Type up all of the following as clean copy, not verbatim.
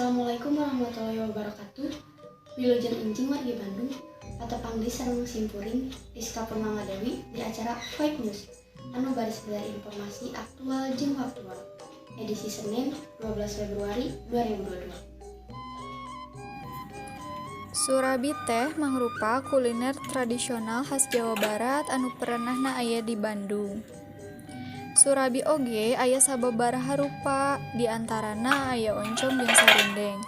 Assalamualaikum warahmatullahi wabarakatuh. Wilujeng enjing wargi Bandung, patepang deui sareng simkuring Rizka Purnama Dewi di acara Vibe News anu baris dari informasi aktual jeung faktual edisi Senin 12 Februari 2022. Surabi teh mangrupa kuliner tradisional khas Jawa Barat anu perenahna aya di Bandung. Surabi oge aya sababaraha rupa, di antarana aya oncom jeung sarundeng.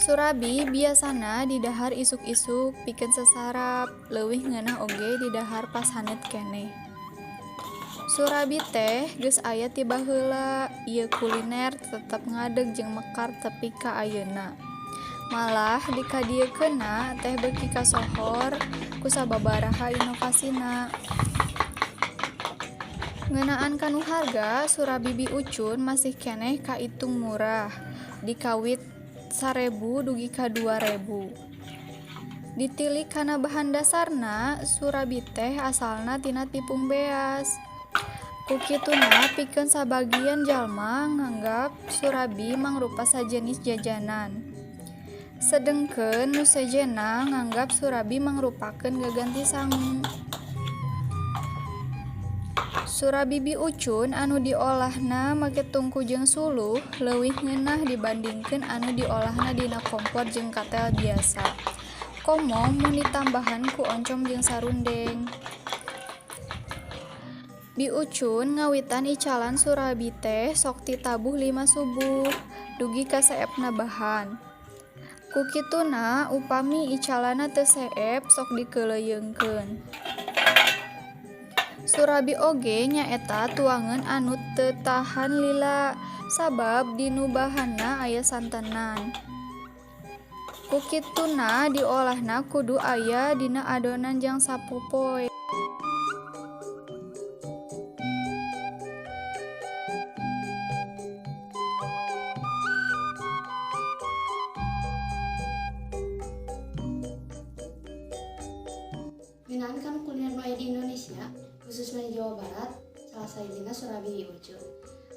Surabi biasana didahar isuk-isuk pikeun sasarap, leuwih ngeunah oge didahar pas haneut keneh. Surabi teh geus aya ti baheula, ieu kuliner tetep ngadeg jeung mekar tepi ka ayeuna. Malah dikadiekeunna teh beuki kasohor ku sababaraha inovasina. Ngeunaan kanu harga, surabi Bi Ucun masih keneh kaitung murah, dikawit 1.000 dugi ka 2.000. Ditilik kana bahan dasarna, surabi teh asalna tina tipung beas. Ku kituna pikeun sabagian jalma nganggap surabi mangrupa sajenis jajanan. Sedengkeun nu sejenna nganggap surabi mangrupakeun gaganti sangu. Surabi Bi Ucun anu diolahna make tungku jeung suluh leuwih ngeunah dibandingkeun anu diolahna dina kompor jeung katel biasa. Komo mun ditambahan ku oncom jeung sarundeng. Bi Ucun ngawitan icalan surabi teh sok ti tabuh 5 subuh dugi ka seepna bahan. Ku kituna upami icalanna teu seep sok dikeuleuyeungkeun. Surabi oge nyaeta tuangan anu teu tahan lila sabab dinu bahanna aya santenan. Ku kituna diolahna kudu aya dina adonan jang sapopoe. Ngeunaan kana kuliner nu aya di Indonesia, khususna di Jawa Barat, salah sahijina Surabi Bi Ucun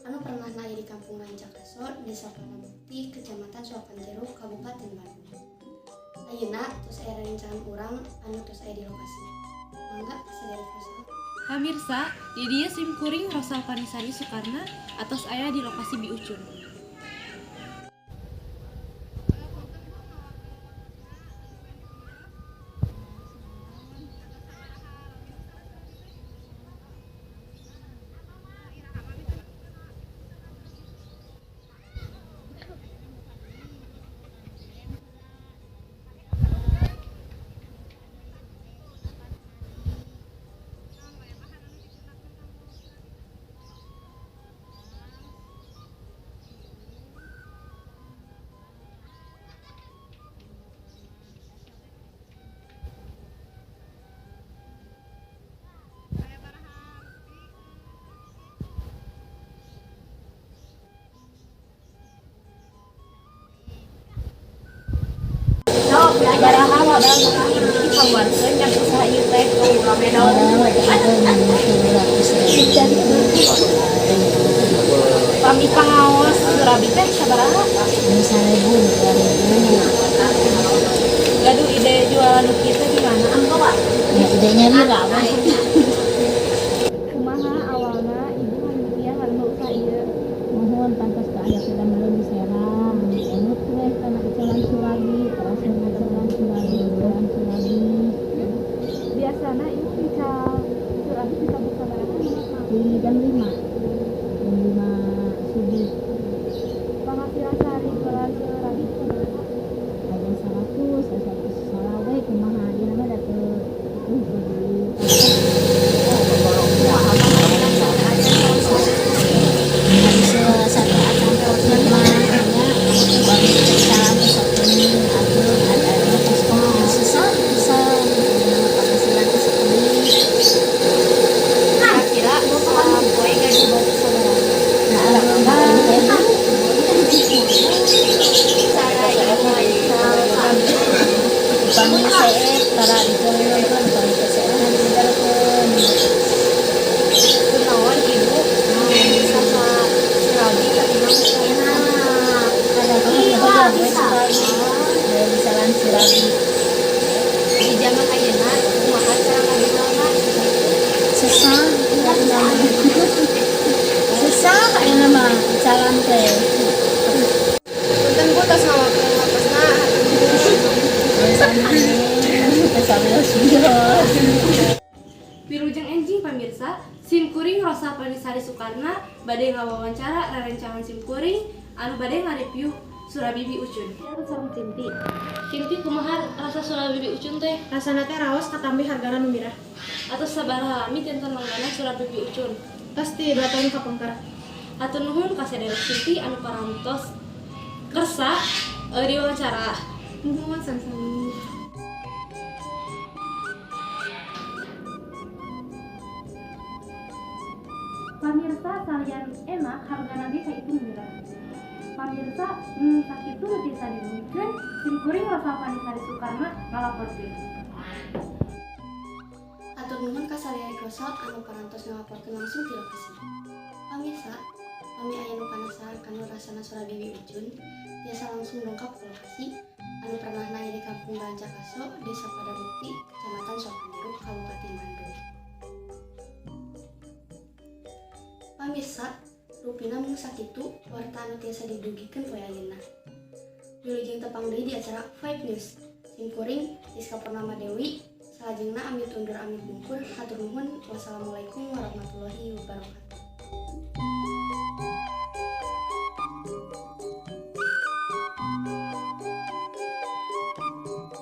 anu pernahna aya di Kampung Rancakaso, Desa Panabukti, Kecamatan Solokanjeruk, Kabupaten Bandung. Ayeuna tos aya rerencangan urang anu tos aya di lokasi. Mangga sadaya Rosal. Pamirsa, di dieu sim kuring Rosal Panisari Soekarna atos aya di lokasi Bi Ucun. Sabaraha modal nu ku ibu dikaluarkeun jang usaha ieu teh? Pami pangaos surabi teh sabaraha? 1.000, 2.000. Gaduh ide jualan nu kieu teh di mana? Ya, idenya lila we. Kumaha awalna ibu ngamimitian ngarembah usaha ieu? Muhun pantos teu aya pidamelan di Serang. Emut we kana icalan surabi, langsung icalan surabi, icalan surabi. Biasana ibu ical surabi ditabuh sabaraha? Di jam 5. Jam 5 subuh. Penghasilan sehari jualan surabi sabaraha? Aya 100, aya 100 salawe kumaha ieu mah da teu di Kira-kira sapoe gaduh batu sabaraha? Cara ibu ical surabi. Upami seep tara dikeuleuyeungkeun, upami teu seep mah ditinggalkeun. Kunaon ibu usaha surabi katimbang usaha Enak. surabi. Di zaman ayeuna kumaha cara ngajualna? Susah susah kayaknya mah jalan teh. Punten Bu, tos ngawaktosna. Sami sami. Wilujeng enjing pamirsa, sim kuring Rosa Panisari Sukarna bade ngawawancara rerencangan sim kuring anu bade ngareview Surabi Bi Ucun. Sareng Cinti. Cinti, kumaha rasa Surabi Bi Ucun teh? Rasana teh raos katambi hargana nu mirah. Atos sabaraha lami janten langganan Surabi Bi Ucun? Tos ti 2 tahun kapengker. Hatur nuhun ka saderek Cinti anu parantos kersa diwawancara. Nuhun sami-sami. Pamirsa, salian enak, hargana ge kaitung mirah. Pamirsa, sakitu nu tiasa didugikeun, sim kuring Rosa Panisari Sukarna ngalaporkeun. Hatur nuhun ka saderek Rosa anu parantos ngalaporkeun langsung ti lokasi. Pamirsa, pami aya nu penasaran kana rasana Surabi Bi Ucun, tiasa langsung dongkap ke lokasi anu pernahna aya di Kampung Rancakaso, Desa Padamukti, Kecamatan Solokanjeruk, Kabupaten Bandung. Pamirsa, rupina mung sakitu warta anu tiasa didugikeun poe ayeuna. Wilujeng tepang deui di acara Five News. Sim kuring Rizka Purnama Dewi, salajengna amit undur amit mungkur, hatur nuhun. Wassalamualaikum warahmatullahi wabarakatuh.